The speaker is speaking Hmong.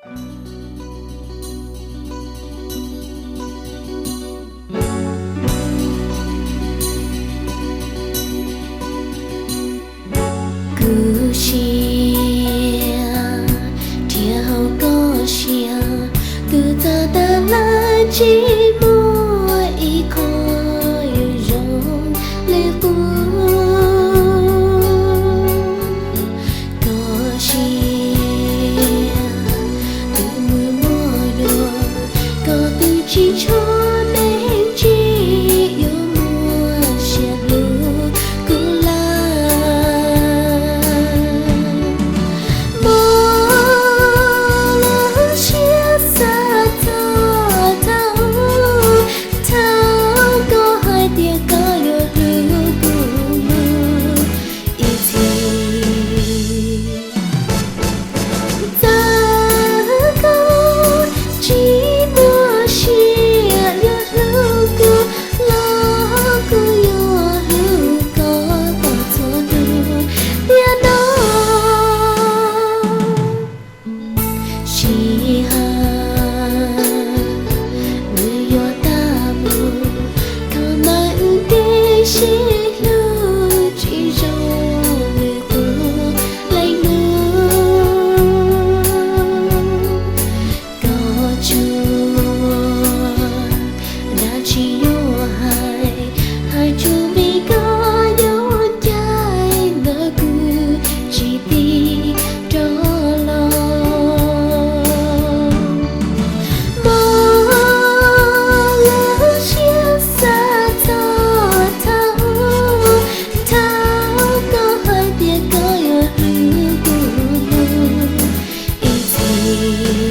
Kuv siab, thiab hauv koj siab, kuv txawm tas lawm tsis muaj ib qho yuav zoo li qub. Koj siab, kuv mus muab dua, koj twb tsis tshuav me ntsis yuav muaj siab hlub kuv lawm. Muaj lub siab xav txog thaum, thaum koj hais tias koj yuav hlub kuv mus ib txhis. Txawm koj tsis muaj sia yuav hlub kuv los kuv yuav hlub koj kom txhua hnub tiam no. Sij hawm nws yuav tag mus, kho ntawm wb tej sib hlub tsis zoo li qub leej nus. Koj tsuas, dab tsi yuav hais, hais tsuas vim koj yuav ncaim ntawm kuv tsis tig rov los. Muaj lub siab xav txog thaum, thaum koj hais tias koj yuav hlub kuv mus ib txhis.